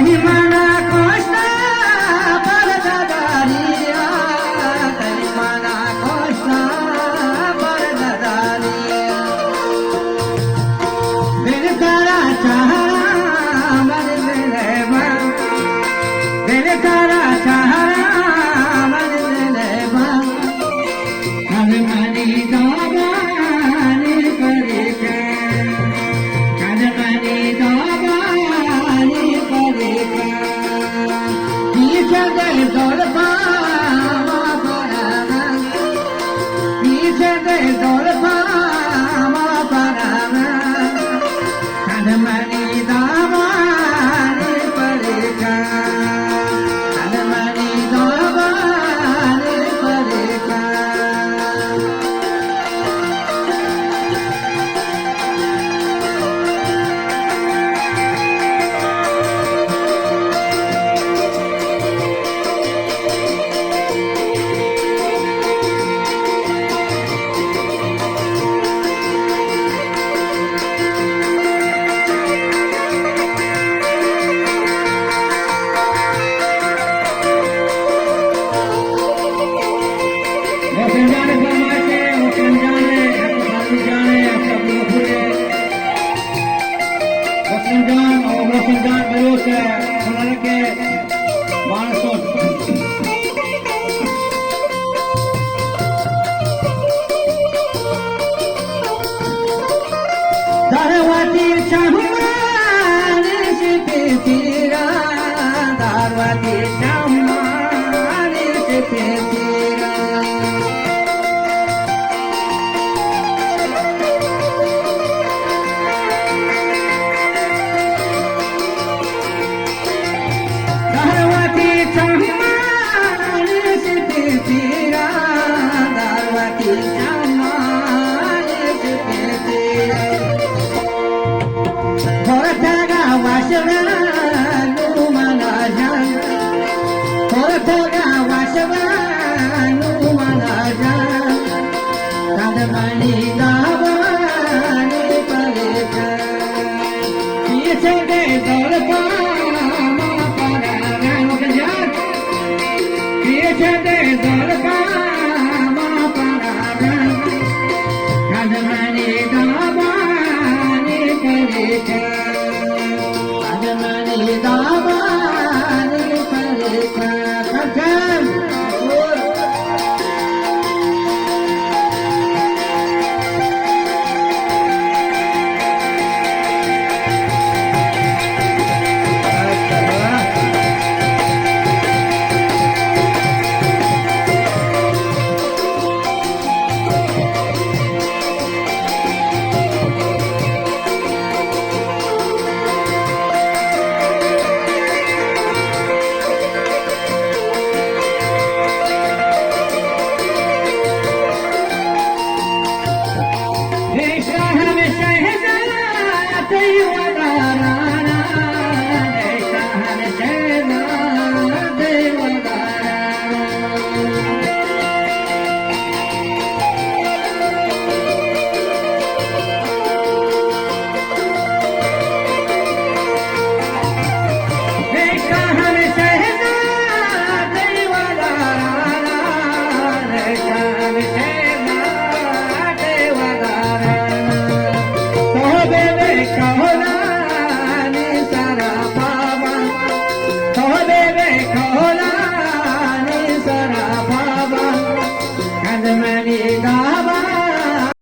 منا کشتا پردہ داریا، تئی منا کشتا پردہ داریا۔ دل ترا چہرا من دل با، دل ترا چہرا من دل با۔ کد منی دامانی پریکن، کد منی دامانی پریکن۔ پیچ دے زلفاں ما پراناں، پیچ دے زلفاں ما پراناں۔ کد منی دامانی پریکن، کد منی دامانی پریکن۔ محسن جان ءِ فرمائش ءَ، محسن جان ءِ، محسن جان ءِ، محسن جان اور محسن جان بلوچ ءِ ہنر کے بانسر۔ دروتی چمانی سپیتیرا، دروتی چمانی سپیتیرا۔ دروتی چمانی سپیتیرا، دروتی چمانی سپیتیرا۔ برتگا وشگا نو منا جان، برتگا وشگا نو منا جان۔ کد منی دامانی پریکن، پیچ دے زلفاں ما پراناں۔ پیچ دے زلفاں ما پراناں، کد منی دامانی پریکن، کد منی دامانی پریکن۔